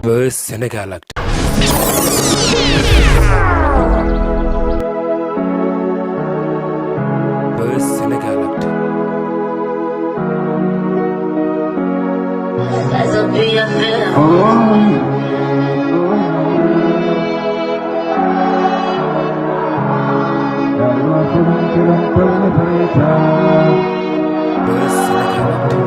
Buzz Sénégal Actu. Buzz Sénégal Actu. Buzz Sénégal Actu.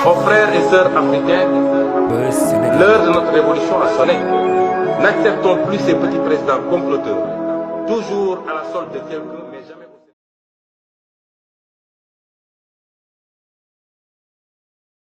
Aux frères et sœurs africains, l'heure de notre révolution a sonné. N'acceptons plus ces petits présidents comploteurs, toujours à la solde de quelqu'un.